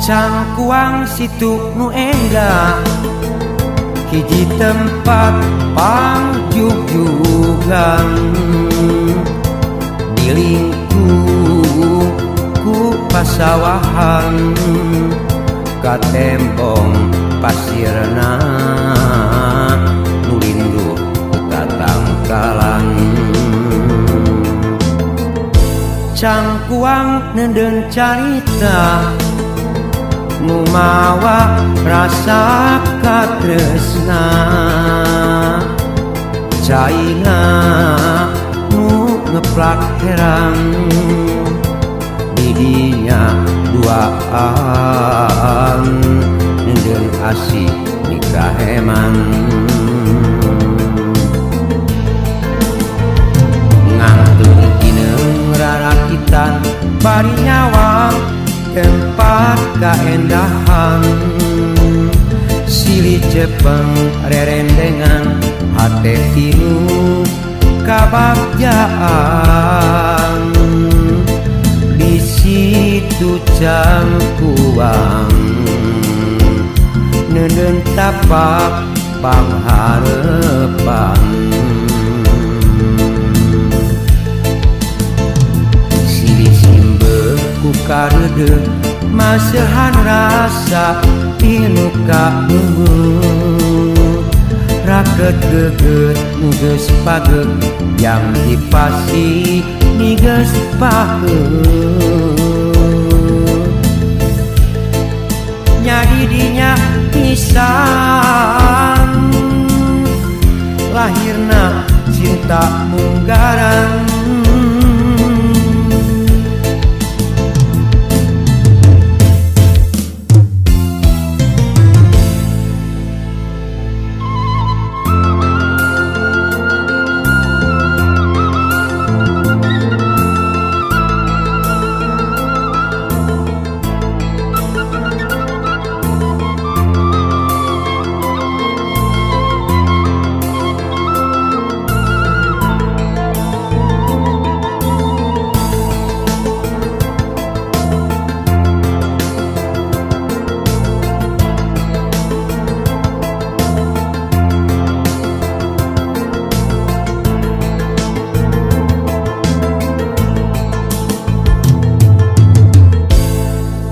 Cangkuang situ nu endah, hiji tempat pangjugjugan, dilingkung ku pasawahan, katembong pasirna nu linduh tatangkalan. Cangkuang nenden carita nu mawa rasa katresna, caina nu ngeplak herang, didinya duaan nenden asih nikah heman. Ngangtung kineung rarakitan bari nyawang tempat kaendahan, silih cepeng rerendengan hate tilu kabagjaan. Di situ cangkuang nenden tapak pangharepan. Silih simbeuh ku kareudeuh masehan rasa pilu kabeungeut, raket geget nu geus pageut yang dipasi ni geus paheut. Nya didinya pisan lahirna cinta munggaran.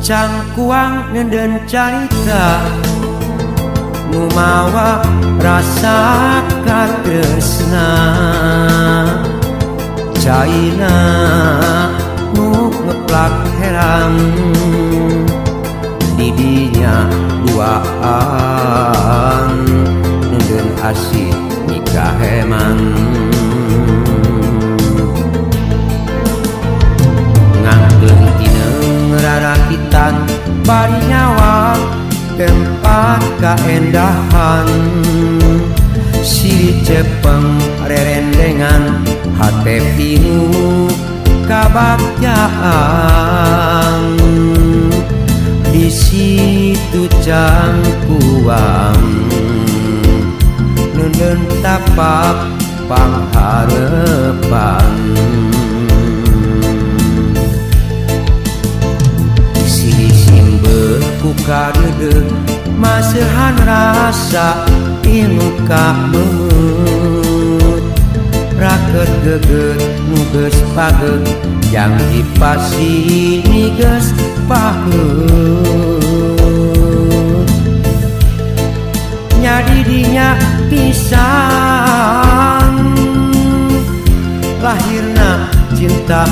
Cangkuang nenden carita nu mawa rasa katresna, caina nu ngeplak herang, didinya duaan nenden asih nikah heman. Ngangkeun kineung rarakitan bari nyawang tempat kaendahan, silih cepeng rerendengan hate pinuh kabagjaan. Di situ cangkuang nenden tapak pangharepan. Silih simbeuh ku kareudeuh masehan rasa pilu kabeungeut, raket geget nu geus pageut yang dipasi ni geus paheut. Nya didinya pisan lahirna cinta.